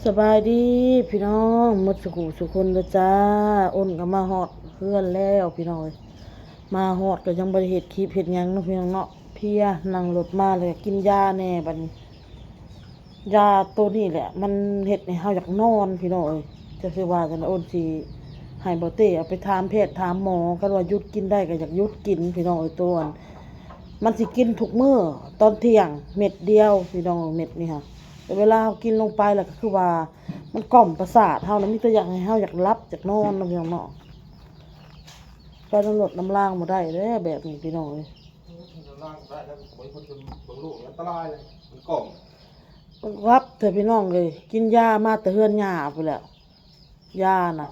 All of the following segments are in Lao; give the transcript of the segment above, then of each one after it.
ສະບາຍດີພີ່ນ້ອງໝົດສູ່ຜູ້ສູ່ຄົນເດີຈ້າ. ໂອນກໍມາຮອດເຮືອນແລ້ວພີ່ນ້ອງເອີຍ. ມາຮອດກໍຍັງບໍ່ໄດ້ເຮັດຄລິບເຮັດຫຍັງເນາະພີ່ນ້ອງເນາະ. ເພຍ ນັ່ງລົດມາແລ້ວກໍກິນຢາແດ່. ບັດນີ້ຢາໂຕນີ້ແຫຼະ ມັນເຮັດໃຫ້ເຮົາຢາກນອນພີ່ນ້ອງເອີຍ. ຈະຊິວ່າຈັ່ງໃດ ໂອນຊິໃຫ້ບໍ່ເຕ້ເອົາໄປຖາມແພດຖາມໝໍ. ຄັນວ່າຢຸດກິນໄດ້ກໍຢາກຢຸດກິນພີ່ນ້ອງເອີຍ. ໂຕອັນ ມັນຊິກິນທຸກມື້ຕອນທ່ຽງເມັດດຽວພີ່ນ້ອງ. ເມັດນີ້ຫະ ແຕ່ເວລາເຮົາກິນລົງໄປແລ້ວກໍຄືວ່າ ມັນກ່ອມປະສາດເຮົານະ. ມີແຕ່ຢາກໃຫ້ເຮົາຢາກຫຼັບຢາກນອນນຳພີ່ນ້ອງເນາະ. ໄປນຳລົດນຳລາງບໍ່ໄດ້ເດ້ແບບນີ້ພີ່ນ້ອງເອີຍ. ນຳລາງໄດ້ແລ້ວ ບໍ່ມີຄົນເບິ່ງລູກ ອັນຕະລາຍເລີຍ ມັນກ່ອມ. ຮັບແທ້ພີ່ນ້ອງເອີຍ. ກິນຢາມາແຕ່ເຮືອນຍ່າພຸ້ນແຫຼະ ຢານະ.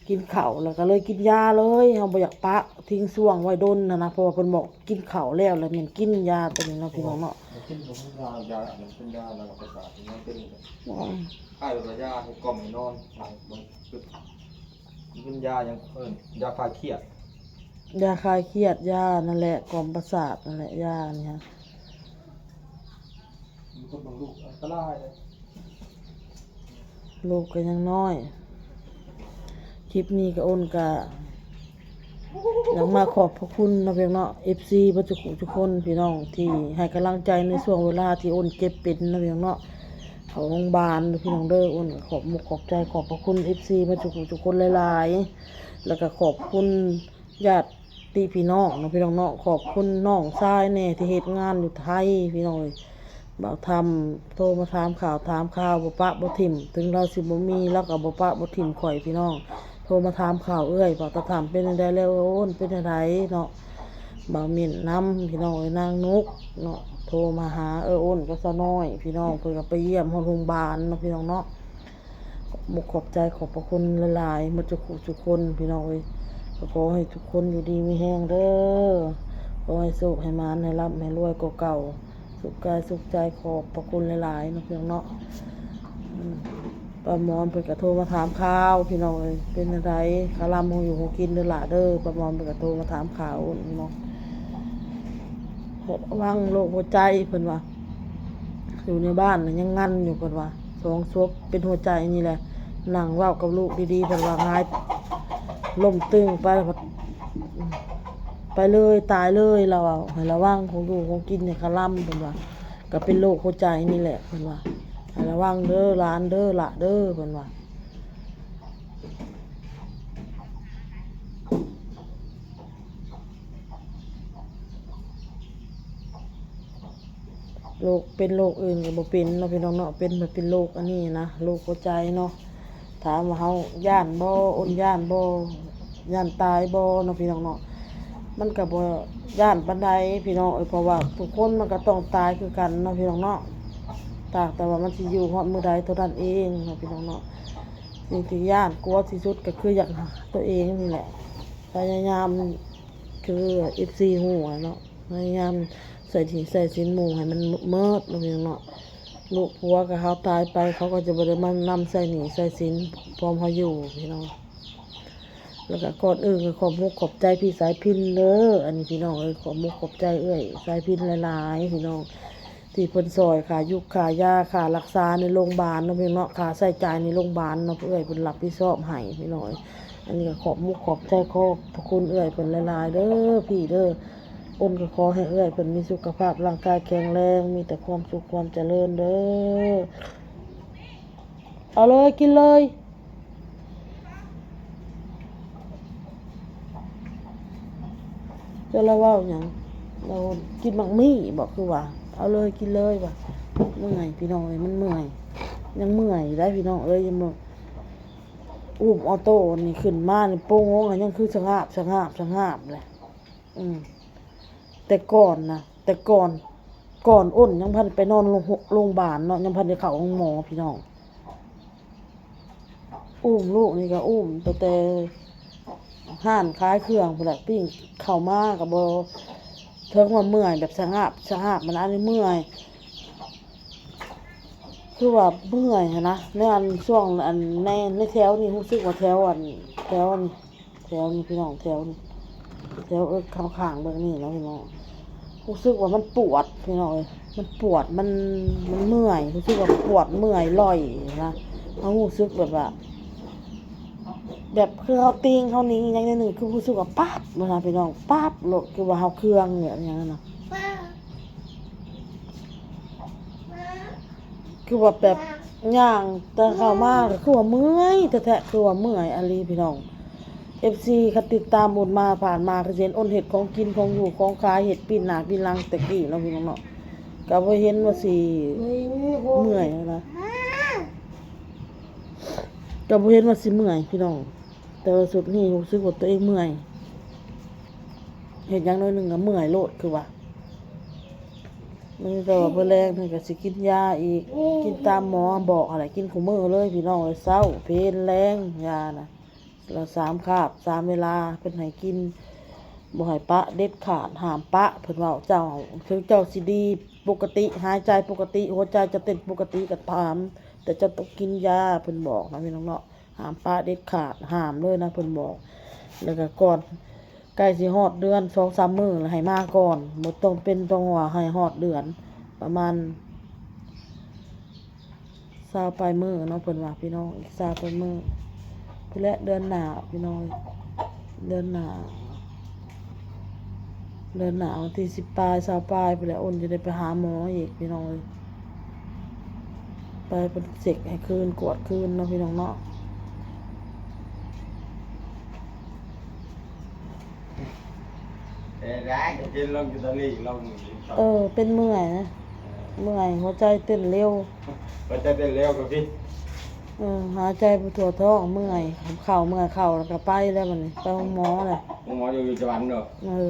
ກິນເຂົ້າແລ້ວກໍເລີຍກິນຢາເລີຍ. ເຮົາບໍ່ຢາກປະ ຖິ້ມຊ່ວງໄວ້ດົນຫັ້ນນະ ເພາະວ່າເພິ່ນບອກກິນເຂົ້າແລ້ວ ແລ້ວແມ່ນກິນຢາໂຕນີ້ເນາະພີ່ນ້ອງເນາະ. ກິນຢາ ຢາອັນນັ້ນເປັນຢາລະລາຍປະສາດ ມັນເປັນ ຄ້າຍວ່າຢາໃຫ້ກ່ອມໃຫ້ນອນ. ມັນເປັນຢາຫຍັງເອີ້ນ ຢາຄາຍຄຽດ ຢາຄາຍຄຽດ ຢານັ້ນແຫຼະ ກ່ອມປະສາດນັ້ນແຫຼະ ຢານີ້ຫະ. ມີຄົນເບິ່ງລູກອັນຕະລາຍເດ້ ລູກກໍຍັງນ້ອຍ. ຄລິບນີ້ກໍ ໂອນກໍຢາກມາຂອບພະຄຸນເນາະພີ່ນ້ອງເນາະ ເອັຟຊີ ເບິດທຸກຜູ້ທຸກຄົນພີ່ນ້ອງ ທີ່ໃຫ້ກຳລັງໃຈໃນຊ່ວງເວລາທີ່ໂອນເຈັບເປັນເນາະພີ່ນ້ອງເນາະ. ເຂົ້າໂຮງບານເດີພີ່ນ້ອງເດີ. ໂອນກໍຂອບມຸກຂອບໃຈ ຂອບພະຄຸນ ເອັຟຊີ ເບິດທຸກຜູ້ທຸກຄົນຫຼາຍໆ ແລ້ວກໍຂອບຄຸນ ຍາດຕິພີ່ນ້ອງເນາະພີ່ນ້ອງເນາະ. ຂອບຄຸນນ້ອງຊາຍແດ່ທີ່ເຮັດງານຢູ່ໄທພີ່ນ້ອງເອີຍ. ບ່າວທຳໂທມາຖາມຂ່າວຖາມຂ່າວ ບໍ່ປະບໍ່ຖິ້ມ ເຖິງລາວຊິບໍ່ມີ ລາວກໍບໍ່ປະບໍ່ຖິ້ມຂ້ອຍພີ່ນ້ອງ. ໂທມາຖາມຂ່າວເອື້ອຍ ບ່າວຕາຖາມເປັນຈັ່ງໃດແລ້ວ ເອື້ອຍໂອນເປັນຈັ່ງໃດເນາະ. ບ່າວເໝັ້ນນຳພີ່ນ້ອງເອີຍ ນາງນຸກເນາະ ໂທມາຫາເອື້ອຍໂອນກັບສາວນ້ອຍພີ່ນ້ອງ. ເພິ່ນກໍໄປຢ້ຽມຮອດໂຮງບານເນາະພີ່ນ້ອງເນາະ. ຂອບມຸກຂອບໃຈ ຂອບພະຄຸນຫຼາຍໆ ໝົດທຸກຜູ້ທຸກຄົນພີ່ນ້ອງເອີຍ. ກໍຂໍໃຫ້ທຸກຄົນຢູ່ດີມີແຮງເດີ ຂໍໃຫ້ໂຊກໃຫ້ໝານ ໃຫ້ລ່ຳໃຫ້ລວຍກວ່າເກົ່າ ສຸກກາຍສຸກໃຈ. ຂອບພະຄຸນຫຼາຍໆເນາະພີ່ນ້ອງເນາະ. ອືມ ປ້າໝອນເພິ່ນກໍໂທມາຖາມຂ່າວພີ່ນ້ອງເອີຍ ເປັນຈັ່ງໃດ ຄ່າລຳຂອງຢູ່ຂອງກິນເດີຫຼ້າເດີ. ປ້າໝອນເພິ່ນກໍໂທມາຖາມຂ່າວເນາະ ລະວັງໂລກຫົວໃຈເພິ່ນວ່າ ຢູ່ໃນບ້ານນະຍັງງັນຢູ່ເພິ່ນວ່າ ສອງສົບເປັນຫົວໃຈນີ້ແຫຼະ. ນັ່ງເວົ້າກັບລູກດີໆ ເພິ່ນວ່າ ຫງາຍລົ້ມຕຶງໄປ ໄປເລີຍ ຕາຍເລີຍ ລາວເວົ້າ. ໃຫ້ລະວັງຂອງຢູ່ຂອງກິນໃຫ້ຄະລຳ ເພິ່ນວ່າ ກໍເປັນໂລກຫົວໃຈນີ້ແຫຼະ ເພິ່ນວ່າ. ໃຫ້ລະວັງເດີຫຼານເດີ ຫຼ້າເດີ ເພິ່ນວ່າ. ໂລກ ເປັນໂລກອື່ນກໍບໍ່ເປັນເນາະພີ່ນ້ອງເນາະ ເປັນ ເປັນໂລກອັນນີ້ນະ ໂລກຫົວໃຈເນາະ. ຖາມວ່າເຮົາຢ້ານບໍ່ ໂອນຢ້ານບໍ່ ຢ້ານຕາຍບໍ່ເນາະພີ່ນ້ອງເນາະ. ມັນກໍບໍ່ຢ້ານປານໃດພີ່ນ້ອງເອີຍ ເພາະວ່າທຸກຄົນມັນກໍຕ້ອງຕາຍຄືກັນເນາະພີ່ນ້ອງເນາະ. ຕ່າງແຕ່ວ່າມັນຊິຢູ່ຮອດມື້ໃດເທົ່ານັ້ນເອງເນາະພີ່ນ້ອງເນາະ. ສິ່ງທີ່ຢ້ານກົວທີ່ສຸດກໍຄືຢາກ ຕົວເອງນີ້ແຫຼະ ພະຍາຍາມ ຄືເອັຟຊີຮູ້ຫັ້ນເນາະ ພະຍາຍາມໃສ່ໜີ້ໃສ່ສິນໝູ່ໃຫ້ມັນໝົດເນາະພີ່ນ້ອງເນາະ. ລູກຜົວກໍເຮົາຕາຍໄປ ເຂົາກໍຈະບໍ່ໄດ້ມານຳໃສ່ໜີ້ໃສ່ສິນພ້ອມເຮົາຢູ່ພີ່ນ້ອງ. ແລ້ວກໍກ່ອນອື່ນກໍຂອບມຸກຂອບໃຈພີ່ສາຍພິນເດີ ອັນນີ້ພີ່ນ້ອງເອີຍ ຂອບມຸກຂອບໃຈເອື້ອຍສາຍພິນຫຼາຍໆ ພີ່ນ້ອງ. ທີ່ເພິ່ນຊ່ອຍຄ່າຢູກຄ່າຢາ ຄ່າລັກສາໃນໂຮງບານເນາະພີ່ນ້ອງເນາະ ຄ່າໃຊ້ຈ່າຍໃນໂຮງບານເນາະ ເອື້ອຍເພິ່ນຮັບຜິດຊອບໃຫ້ພີ່ນ້ອງເອີຍ. ອັນນີ້ກໍຂອບມຸກຂອບໃຈ ຂອບພະຄຸນເອື້ອຍເພິ່ນຫຼາຍໆເດີພີ່ເດີ. ໂອນກໍຂໍໃຫ້ເອື້ອຍເພິ່ນມີສຸຂະພາບຮ່າງກາຍແຂງແຮງ ມີແຕ່ຄວາມສຸກຄວາມຈະເລີນເດີ. ເອົາເລີຍ ກິນເລີຍ. ເຈົ້າລະເວົ້າຫຍັງ? ລາວກິນໝາກໝີ້ບໍ ຄືວ່າ ເອົາເລີຍ ກິນເລີຍວ່າ. ເມື່ອຍພີ່ນ້ອງເອີຍ ມັນເມື່ອຍ ຍັງເມື່ອຍຢູ່ໄດ໋ພີ່ນ້ອງເອີຍ. ຍັງບໍ່ ອຸ້ມອໍໂຕ້ນີ້ຂຶ້ນມານີ້ ໂປ່ງລົງຍັງຄືສະຫາບ ສະຫາບ ສະຫາບແຫຼະ. ອືມ ແຕ່ກ່ອນນະ ແຕ່ກ່ອນ ກ່ອນໂອນຍັງບໍ່ທັນໄປນອນໂລງ ໂຮງບານເນາະ ຍັງບໍ່ທັນໄດ້ເຂົ້າໂຮງໝໍພີ່ນ້ອງ. ອຸ້ມລູກນີ້ກໍອຸ້ມຕັ້ງແຕ່ຮ້ານຂາຍເຄື່ອງພຸ້ນແຫຼະ ປີ້ງເຂົ້າມາກໍບໍ່ ເຖິງວ່າເມື່ອຍ ແບບສະຫາບ ສະຫາບ ມັນອັນນີ້ເມື່ອຍ ຄືວ່າເມື່ອຍຫັ້ນນະ. ໃນອັນ ຊ່ວງອັນ ໃນ ໃນແຖວນີ້ ຮູ້ສຶກວ່າແຖວອັນ ແຖວອັນ ແຖວນີ້ພີ່ນ້ອງ ແຖວນີ້ ແຖວເອິກຂ້າງໆ ເບິ່ງນີ້ນະພີ່ນ້ອງ ຮູ້ສຶກວ່າມັນປວດພີ່ນ້ອງເອີຍ. ມັນປວດ ມັນ ມັນເມື່ອຍ ຮູ້ສຶກວ່າປວດເມື່ອຍລອຍນະ ເຮົາຮູ້ສຶກແບບວ່າ ແບບຄືເຮົາຕິງ ເຮົາໜິງອີ່ຫຍັງໜ້ອຍໜຶ່ງ ຄືຮູ້ສຶກວ່າປັບໂລດນະພີ່ນ້ອງ ປັບໂລດ ຄືວ່າເຮົາເຄືອງແບບຫຍັງຫັ້ນນະ ຄືວ່າແບບຍ່າງແຕ່ເຂົ້າມາ ກໍຄືວ່າເມື່ອຍແທ້ໆ ຄືວ່າເມື່ອຍອີ່ຫຼີພີ່ນ້ອງ. ເອັຟຊີ ຄັນຕິດຕາມອຸ່ນມາຜ່ານມາ ກໍຊິເຫັນອຸ່ນເຮັດຂອງກິນຂອງຢູ່ຂອງຂາຍ ເຮັດປີ້ນໜ້າປີ້ຫຼັງແຕ່ກີ້ເນາະພີ່ນ້ອງເນາະ ກໍບໍ່ເຫັນວ່າຊິເມື່ອຍນະ ກໍບໍ່ເຫັນວ່າຊິເມື່ອຍພີ່ນ້ອງ ແຕ່ວ່າຊຸດນີ້ຮູ້ສຶກວ່າຕົວເອງເມື່ອຍ ເຮັດຫຍັງໜ້ອຍໜຶ່ງກໍເມື່ອຍໂລດ ຄືວ່າ ມີແຕ່ວ່າມື້ແລງເພິ່ນກໍຊິກິນຢາອີກ ກິນຕາມໝໍບອກຫັ້ນແຫຼະ ກິນຄູ່ມື້ເລີຍພີ່ນ້ອງເອີຍ ເຊົ້າ ເພນ ແລງ ຢານະ ລະສາມຄາບ ສາມເວລາ ເພິ່ນໃຫ້ກິນ ບໍ່ໃຫ້ປະເດັດຂາດ ຫ້າມປະ ເພິ່ນເວົ້າ ເຈົ້າ ເຖິງເຈົ້າຊິດີປົກກະຕິ ຫາຍໃຈປົກກະຕິ ຫົວໃຈຈະເຕັ້ນປົກກະຕິກໍຕາມ ແຕ່ເຈົ້າຕ້ອງກິນຢາ ເພິ່ນບອກນະພີ່ນ້ອງເນາະ ຫ້າມປະເດັດຂາດ ຫ້າມເລີຍນະ ເພິ່ນບອກ ແລ້ວກໍກ່ອນ ໃກ້ຊິຮອດເດືອນ ສອງສາມມື້ລະໃຫ້ມາກ່ອນ ບໍ່ຕ້ອງເປັນຕ້ອງວ່າໃຫ້ຮອດເດືອນ ປະມານຊາວປາຍມື້ເນາະ ເພິ່ນວ່າພີ່ນ້ອງ ອີກຊາວປາຍມື້ພຸ້ນແຫຼະ ເດືອນໜ້າພີ່ນ້ອງ ເດືອນໜ້າ ເດືອນໜ້າວັນທີສິບປາຍ ຊາວປາຍພຸ້ນແຫຼະ ອຸ່ນຈະໄດ້ໄປຫາໝໍອີກພີ່ນ້ອງເອີຍ ໄປເພິ່ນເຊັກໃຫ້ຄືນ ກວດຄືນເນາະພີ່ນ້ອງເນາະ. ເອີ ເປັນເມື່ອຍນະ ເມື່ອຍ ຫົວໃຈເຕັ້ນເລັວ ຫົວໃຈເຕັ້ນເລັວກໍຜິດ ເອີ ຫາຍໃຈບໍ່ທົ່ວທ້ອງ ເມື່ອຍ ເຂົ້າເມື່ອຍເຂົ້າ ແລ້ວກໍໄປແລ້ວບັດນີ້ ໄປໂຮງໝໍແລ້ວ ໂຮງໝໍຢູ່ສະຫວັນເນາະ ເອີ.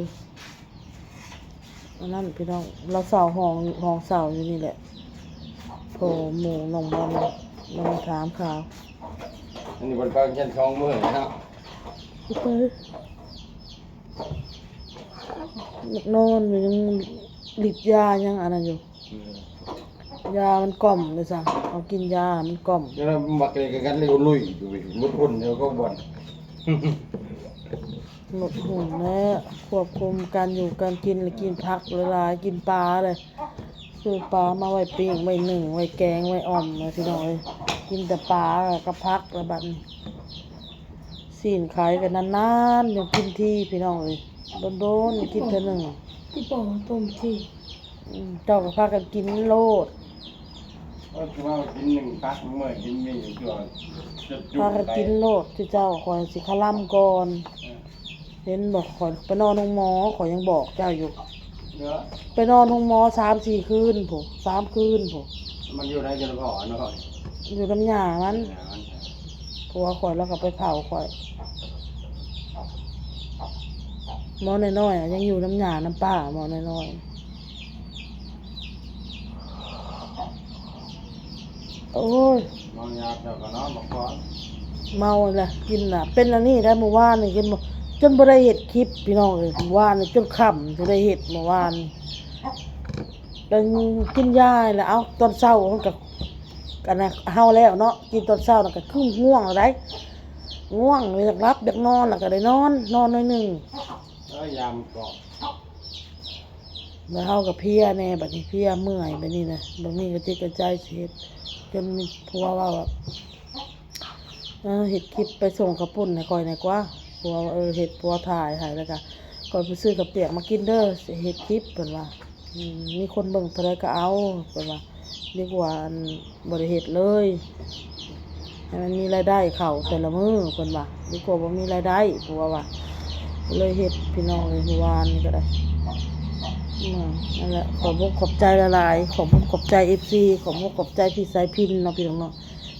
ອັນນັ້ນພີ່ນ້ອງ ລາວເຊົ່າຫ້ອງ ຫ້ອງເຊົ່າຢູ່ນີ້ແຫຼະ ພໍ່ໝູ່ນ້ອງບອນ ລາວມາຖາມຂ່າວ ອັນນີ້ເພິ່ນໄປໂຮງຮຽນສອງມື້ແລ້ວເນາະ ໄປ ນອນຢູ່ ຍັງລິດຢາຍັງອັນນັ້ນຢູ່ ອືມ ຢາມັນກ່ອມເດ້ຊະ ເຮົາກິນຢາມັນກ່ອມ ແລ້ວມັກເລີຍກັນເລີຍລຸຍຢູ່ ໝົດຫຸ່ນແລ້ວກໍບ່ອນ ລົດຫຸ່ນແລ້ວ ຄວບຄຸມການຢູ່ການກິນ ແລະ ກິນຜັກຫຼາຍໆ ກິນປາເລີຍ ຊື້ປາມາໄວ້ປີ້ງ ໄວ້ໜຶ້ງ ໄວ້ແກງ ໄວ້ອ່ອມ ພີ່ນ້ອງເອີຍ ກິນແຕ່ປາກັບຜັກລະບັດນີ້ ຊີ້ນໄກ່ກໍນານໆ ຈັ່ງກິນທີພີ່ນ້ອງເອີຍ ດົນໆ ກິນເທື່ອໜຶ່ງ ອີ່ປອມຕົ້ມທີ ອືມ ເຈົ້າກໍພາກັນກິນໂລດ ເອີ ຄືວ່າກິນໜຶ່ງຕັກ ເມື່ອຍກິນມີຢູ່ ຄືວ່າຈະຈຸ ພາກັນກິນໂລດ ຄືເຈົ້າ ຂ້ອຍຊິຄະລຳກ່ອນ ເອີ ເຫັນບໍ່ ຂ້ອຍໄປນອນໂຮງໝໍ ຂ້ອຍຍັງບອກເຈົ້າຢູ່ ເອີ ໄປນອນໂຮງໝໍສາມສີ່ຄືນພຸ້ນ ສາມຄືນພຸ້ນ ມັນຢູ່ໃນ ຢູ່ນຳພໍ່ເນາະ ຢູ່ນຳຍ່າມັນ ຍ່າມັນ ຜົວຂ້ອຍລາວກໍໄປເຝົ້າຂ້ອຍ ໝໍນ້ອຍໆ ຍັງຢູ່ນຳຍ່ານຳປ້າ ໝໍນ້ອຍໆ. ໂອ້ຍ ເມົາຢາແລ້ວກໍນອນພັກຜ່ອນ ເມົາແລ້ວກິນລະ ເປັນອັນນີ້ໄດ໋ ມື້ວານນີ້ ຈົນ ຈົນບໍ່ໄດ້ເຮັດຄລິບພີ່ນ້ອງເອີຍ ມື້ວານນີ້ຈົນຄ່ຳ ຈະໄດ້ເຮັດມື້ວານນີ້ ກໍກິນຢາແລ້ວ ເອົ້າ ຕອນເຊົ້າມັນກໍ ອັນນັ້ນ ເຮົາແລ້ວເນາະ ກິນຕອນເຊົ້ານັ້ນກໍຄືງ່ວງແລ້ວໄດ໋ ງ່ວງ ຢາກຫຼັບຢາກນອນ ແລ້ວກໍໄດ້ນອນ ນອນໜ້ອຍໜຶ່ງ ເອີ ຢາມັນກໍ ແລ້ວເຮົາກໍເພຍແດ່ ບັດນີ້ເພຍເມື່ອຍ ບັດນີ້ນະ ບໍ່ມີກະຈິດກະໃຈຊິເຮັດ ຈົນມີຜົວເວົ້າວ່າ ເອີ ເຮັດຄລິບໄປສົ່ງເຂົ້າປຸ້ນໃຫ້ຂ້ອຍແດ່ກວ່າ ຜົວວ່າ ເອີ ເຮັດ ຜົວຖ່າຍໃຫ້ ແລ້ວກໍຂ້ອຍໄປຊື້ເຂົ້າປຽກມາກິນເດີ ຊິເຮັດຄລິບ ເພິ່ນວ່າ ອືມ ມີຄົນເບິ່ງເທົ່າໃດກໍເອົາ ເພິ່ນວ່າ ດີກວ່າ ອັນ ບໍ່ໄດ້ເຮັດເລີຍ ໃຫ້ມັນມີລາຍໄດ້ເຂົ້າແຕ່ລະມື້ ເພິ່ນວ່າ ດີກວ່າບໍ່ມີລາຍໄດ້ ຜົວວ່າ ກໍເລີຍເຮັດ ພີ່ນ້ອງເອີຍ ມື້ວານນີ້ກໍໄດ້ ນັ້ນແຫຼະ ຂອບອົກຂອບໃຈຫຼາຍໆ ຂອບອົກຂອບໃຈເອັຟຊີ ຂອບອົກຂອບໃຈພີ່ສາຍພິນເນາະ ພີ່ນ້ອງເນາະ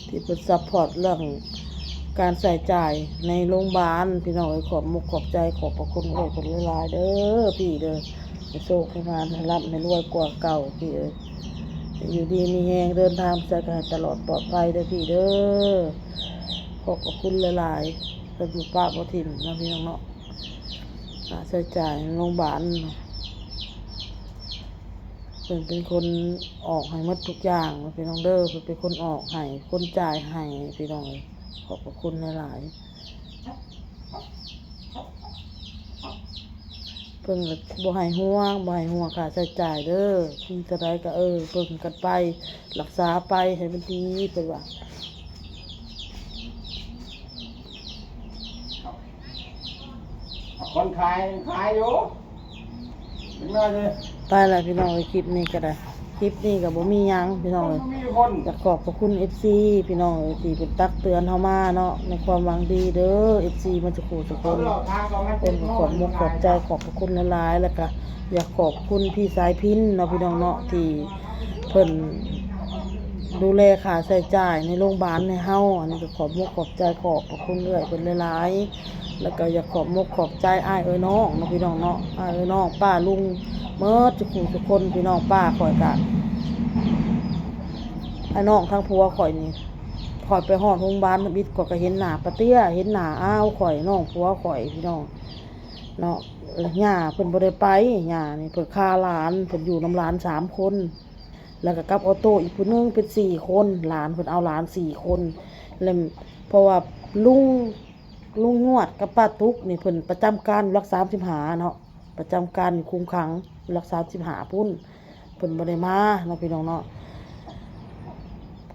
ທີ່ເພິ່ນຊັບພອດເລື່ອງການໃຊ້ຈ່າຍໃນໂຮງບານ ພີ່ນ້ອງເອີຍ ຂອບມົກຂອບໃຈ ຂອບພະຄຸນເອື້ອຍເພິ່ນຫຼາຍໆເດີ ພີ່ເດີ ໃຫ້ໂຊກໃຫ້ໝານ ໃຫ້ລ່ຳໃຫ້ລວຍກວ່າເກົ່າ ພີ່ເອີຍ ໃຫ້ຢູ່ດີມີແຮງ ເດີນທາງໄປໃສກໍໃຫ້ຕະຫຼອດປອດໄພເດີ ພີ່ເດີ ຂອບພະຄຸນຫຼາຍໆ ເພິ່ນບໍ່ປະບໍ່ຖິ້ມເນາະ ພີ່ນ້ອງເນາະ ຄ່າໃຊ້ຈ່າຍໃນໂຮງບານ ເພິ່ນເປັນຄົນອອກໃຫ້ໝົດທຸກຢ່າງ ພີ່ນ້ອງເດີ ເພິ່ນເປັນຄົນອອກໃຫ້ ຄົນຈ່າຍໃຫ້ ພີ່ນ້ອງເອີຍ ຂອບພະຄຸນຫຼາຍໆ. ເພິ່ນກໍບໍ່ໃຫ້ຫ່ວງ ບໍ່ໃຫ້ຫ່ວງຄ່າໃຊ້ຈ່າຍເດີ້ ມີເທົ່າໃດກໍ ເອີ ເບິ່ງກັນໄປ ຮັກສາໄປໃຫ້ມັນດີ ເພິ່ນວ່າ. ຄົນຂາຍຂາຍຢູ່ ເປັນໜ້ອຍເດ້. ໄປລະພີ່ນ້ອງເອີຍ ຄລິບນີ້ກໍໄດ້ ຄລິບນີ້ກໍບໍ່ມີຫຍັງພີ່ນ້ອງເອີຍ. ຢາກຂອບພະຄຸນເອັຟຊີພີ່ນ້ອງເອີຍ ທີ່ເພິ່ນຕັກເຕືອນເຮົາມາເນາະ ໃນຄວາມຫວັງດີເດີ້ ເອັຟຊີໝົດທຸກຜູ້ທຸກຄົນ. ເພິ່ນກໍຂອບມຸກຂອບໃຈ ຂອບພະຄຸນຫຼາຍໆ ແລ້ວກໍຢາກຂອບຄຸນພີ່ສາຍພິນເນາະ ພີ່ນ້ອງເນາະ ທີ່ເພິ່ນດູແລຄ່າໃຊ້ຈ່າຍໃນໂຮງບານໃຫ້ເຮົາ. ອັນນີ້ກໍຂອບມຸກຂອບໃຈ ຂອບພະຄຸນເອື້ອຍເພິ່ນຫຼາຍໆ. ແລ້ວກໍຢາກຂອບມຸກຂອບໃຈອ້າຍເອື້ອຍນ້ອງເນາະ ພີ່ນ້ອງເນາະ ອ້າຍເອື້ອຍນ້ອງ ປ້າລຸງ ໝົດທຸກຜູ້ທຸກຄົນ. ພີ່ນ້ອງປ້າຂ້ອຍກະ ອ້າຍນ້ອງທາງຜົວຂ້ອຍນີ້ ຂ້ອຍໄປຮອດໂຮງບານທຳອິດ ຂ້ອຍກໍເຫັນໜ້າປ້າເຕ້ຍ ເຫັນໜ້າອາວຂ້ອຍ ນ້ອງຜົວຂ້ອຍ ພີ່ນ້ອງເນາະ. ແລ້ວຍ່າເພິ່ນບໍ່ໄດ້ໄປ ຍ່ານີ້ເພິ່ນຄາຫຼານ ເພິ່ນຢູ່ນຳຫຼານສາມຄົນ ແລ້ວກໍກັບອອໂຕ້ອີກຜູ້ໜຶ່ງເປັນສີ່ຄົນ ຫຼານ ເພິ່ນເອົາຫຼານສີ່ຄົນ. ແລ້ວເພາະວ່າລຸງ ລຸງຍວດກັບປ້າຕຸກນີ້ ເພິ່ນປະຈຳການຫຼັກສາມສິບຫ້າເນາະ ປະຈຳການຢູ່ຄຸມຂັງຫຼັກສາມສິບຫ້າພຸ້ນ ເພິ່ນບໍ່ໄດ້ມາເນາະ ພີ່ນ້ອງເນາະ.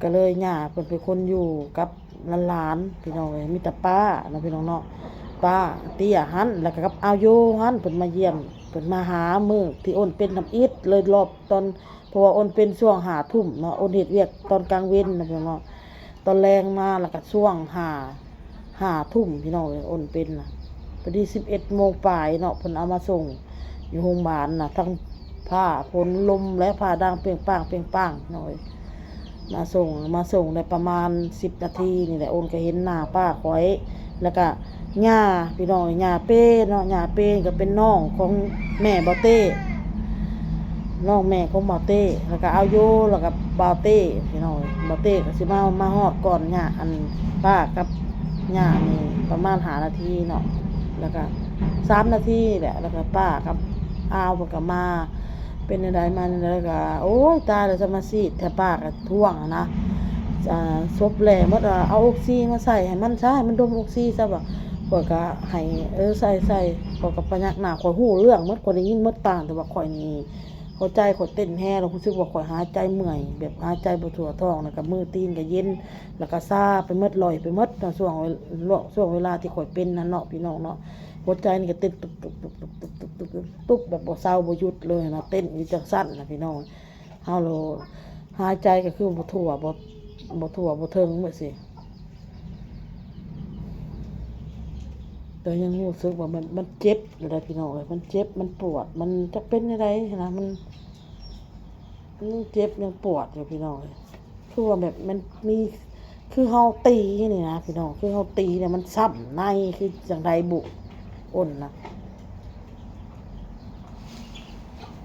ກໍເລີຍຍ່າເພິ່ນເປັນຄົນຢູ່ກັບຫຼານໆ ພີ່ນ້ອງເອີຍ ມີແຕ່ປ້າເນາະ ພີ່ນ້ອງເນາະ ປ້າເຕ້ຍຫັ້ນ ແລ້ວກໍກັບອາວໂຢຫັ້ນ ເພິ່ນມາຢ້ຽມ ເພິ່ນມາຫາມື້ທີ່ໂອນເປັນທຳອິດເລີຍ ລອບຕອນ ເພາະວ່າໂອນເປັນຊ່ວງຫ້າທຸ່ມເນາະ ໂອນເຮັດວຽກຕອນກາງເວັນນະພີ່ນ້ອງເນາະ. ຕອນແລງມາແລ້ວກໍຊ່ວງຫ້າ ຫ້າທຸ່ມພີ່ນ້ອງເອີຍ ໂອນເປັນນະ. ພໍດີສິບເອັດໂມງປາຍເນາະ ເພິ່ນເອົາມາສົ່ງຢູ່ໂຮງບານນະ ທັງຟ້າຝົນລົມ ແລະ ຟ້າດັງເປັງປ້າງເປັງປ້າງພີ່ນ້ອງເອີຍ. ມາສົ່ງ ມາສົ່ງໄດ້ປະມານສິບນາທີນີ້ແຫຼະ ໂອນກໍເຫັນໜ້າປ້າຂ້ອຍ ແລ້ວກະຍ່າພີ່ນ້ອງ ຍ່າເປ້ເນາະ ຍ່າເປ້ກໍເປັນນ້ອງຂອງແມ່ບ່າວເຕ້ ນ້ອງແມ່ຂອງບ່າວເຕ້ ແລ້ວກະອາວໂຢ ແລ້ວກະບ່າວເຕ້ພີ່ນ້ອງ. ບ່າວເຕ້ກໍຊິມາ ມາຮອດກ່ອນຍ່າ ອັນ ປ້າກັບຍ່ານີ້ປະມານຫ້ານາທີເນາະ ແລ້ວກະສາມນາທີແຫຼະ ແລ້ວກະປ້າກັບອາວເພິ່ນກໍມາ. ເປັນແນວໃດມາແນວໃດກໍ ໂອ້ຍ ຕາຍແລ້ວ ສະມາຊິດແທ້ ປ້າກໍທ້ວງຫັ້ນນະ. ອ່າ ສົບແຫຼໝົດ ເອົາອົກຊີມາໃສ່ໃຫ້ມັນຊະ ໃຫ້ມັນດົມອົກຊີຊະ ວ່າ. ຂ້ອຍກໍໃຫ້ ເອີ ໃສ່ໆ ຂ້ອຍກໍພະຍັກໜ້າ ຂ້ອຍຮູ້ເລື່ອງໝົດ ຂ້ອຍໄດ້ຍິນໝົດ ຕ່າງແຕ່ວ່າຂ້ອຍນີ້ ຫົວໃຈຂ້ອຍເຕັ້ນແຮງ ແລ້ວຮູ້ສຶກວ່າຂ້ອຍຫາຍໃຈເມື່ອຍ ແບບຫາຍໃຈບໍ່ທົ່ວທ້ອງ ແລ້ວກໍມືຕີນກໍເຢັນ ແລ້ວກໍຊາໄປໝົດ ລອຍໄປໝົດເນາະ ຊ່ວງເວ ຊ່ວງເວລາທີ່ຂ້ອຍເປັນຫັ້ນເນາະ ພີ່ນ້ອງເນາະ. ຫົວໃຈນີ້ກໍເຕັ້ນຕຸບໆໆໆ ຕຸບແບບບໍ່ເຊົາບໍ່ຢຸດເລີຍນະ ເຕັ້ນຢູ່ຈັ່ງຊັ້ນນະພີ່ນ້ອງ. ເຮົາໂລ ຫາຍໃຈກໍຄືບໍ່ທົ່ວ ບໍ່ ບໍ່ທົ່ວບໍ່ເຖິງແບບຊີ້ ແຕ່ຍັງຮູ້ສຶກວ່າມັນ ມັນເຈັບຢູ່ໃດ໋ພີ່ນ້ອງເອີຍ ມັນເຈັບ ມັນປວດ ມັນຈັກເປັນແນວໃດຫັ້ນນະ ມັນ ມັນຍັງເຈັບຍັງປວດຢູ່ພີ່ນ້ອງເອີຍ. ຄືວ່າແບບມັນມີ ຄືເຮົາຕີນີ້ນະພີ່ນ້ອງ ຄືເຮົາຕີນີ້ ມັນຊ້ຳໃນຄືຈັ່ງໃດບຸ ອົນນະ.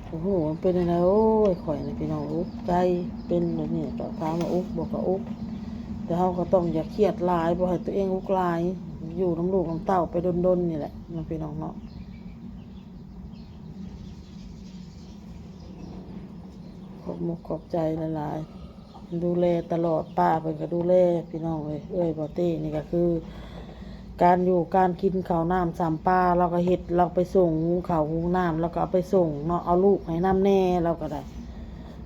ໂອ້ໂຫ ມັນເປັນຈັ່ງໃດ ໂອ້ຍ ຂ້ອຍນີ້ພີ່ນ້ອງ ອຸກໃຈ ເປັນແບບນີ້ກໍຖາມວ່າອຸກບໍ່ ກໍອຸກ ແຕ່ເຮົາກໍຕ້ອງຢ່າຄຽດຫຼາຍ ບໍ່ໃຫ້ຕົວເອງອຸກຫຼາຍ ຢູ່ນຳລູກນຳເຕົ້າໄປດົນໆນີ້ແຫຼະເນາະ ພີ່ນ້ອງເນາະ. ຂອບມຸກຂອບໃຈຫຼາຍໆ ດູແລຕະຫຼອດ ປ້າເພິ່ນກໍດູແລ ພີ່ນ້ອງເອີຍ. ເອື້ອຍບໍ່ເຕ້ນີ້ກໍຄື ການຢູ່ການກິນ ເຂົ້ານ້ຳຊຳປາ ລາວກໍເຮັດ ລາວໄປສົ່ງ ຫຸງເຂົ້າຫຸງນ້ຳ ລາວກໍເອົາໄປສົ່ງເນາະ ເອົາລູກໃຫ້ນຳແດ່ ລາວກໍໄດ້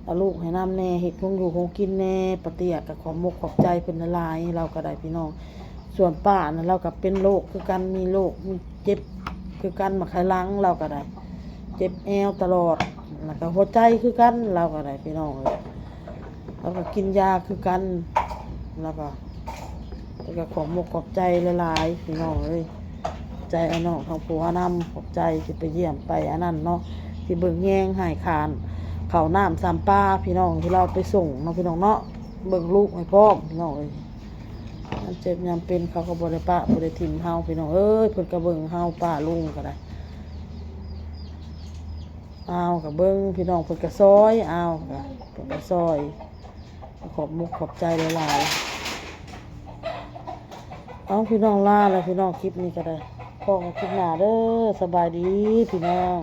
ເອົາລູກໃຫ້ນຳແດ່ ເຮັດຂອງຢູ່ຂອງກິນແດ່. ປ້າເຕ້ຍກໍຂອບມຸກຂອບໃຈເພິ່ນຫຼາຍໆ ລາວກໍໄດ້ ພີ່ນ້ອງ. ສ່ວນປ້ານັ້ນ ລາວກໍເປັນໂລກຄືກັນ ມີໂລກ ມີເຈັບຄືກັນ ໝາກໄຂ່ຫຼັງ ລາວກໍໄດ້ ເຈັບແອວຕະຫຼອດ ແລ້ວກໍຫົວໃຈຄືກັນ ລາວກໍໄດ້ ພີ່ນ້ອງເອີຍ. ລາວກໍກິນຢາຄືກັນ ລາວກໍ ແຕ່ກໍຂອບມຸກຂອບໃຈຫຼາຍໆ ພີ່ນ້ອງເອີຍ. ໃຈອ້າຍນ້ອງທາງຜົວນຳ ຂອບໃຈທີ່ໄປຢ້ຽມໄປອັນນັ້ນເນາະ ທີ່ເບິ່ງແຍງໃຫ້ ຄ່າເຂົ້ານ້ຳຊຳປາ ພີ່ນ້ອງ ທີ່ລາວໄປສົ່ງເນາະ ພີ່ນ້ອງເນາະ ເບິ່ງລູກໃຫ້ພ້ອມ ພີ່ນ້ອງເອີຍ. ຍາມເຈັບຍາມເປັນ ເຂົາກໍບໍ່ໄດ້ປະບໍ່ໄດ້ຖິ້ມເຮົາ ພີ່ນ້ອງເອີຍ. ເພິ່ນກໍເບິ່ງເຮົາ ປ້າລຸງກໍໄດ້ ອາວກໍເບິ່ງ ພີ່ນ້ອງ ເພິ່ນກໍຊ່ອຍ ອາວກໍ ເພິ່ນກໍຊ່ອຍ. ຂອບມຸກຂອບໃຈຫຼາຍໆ. ເອົາ ພີ່ນ້ອງ ລາແລ້ວ ພີ່ນ້ອງ ຄລິບນີ້ກໍໄດ້ ພໍ້ກັນຄລິບໜ້າເດີ້. ສະບາຍດີ ພີ່ນ້ອງ.